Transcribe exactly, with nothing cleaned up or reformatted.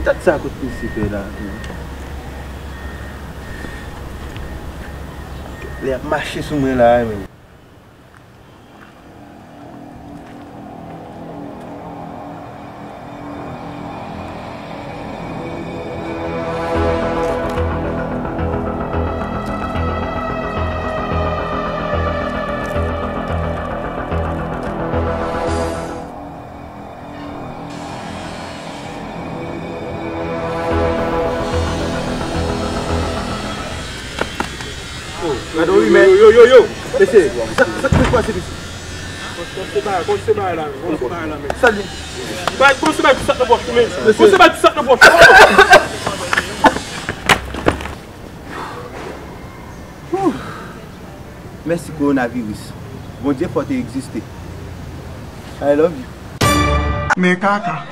Gad sa kot mesye fè la. Lè y ap mache sou mwen la, men. Gade w wi, men. Yo, yo, yo, yo. Mesye, sa, sa k pase, mesye? Kòmanse bagay, kòmanse bagay la, kòmanse bagay la, men. Sa li? Bay, kòmanse bagay ti sak nan pòch ou, men. Kòmanse bagay ti sak nan pòch ou. Mèsi kowonaviris. Bondye fò te egziste. I love you. Men kaka.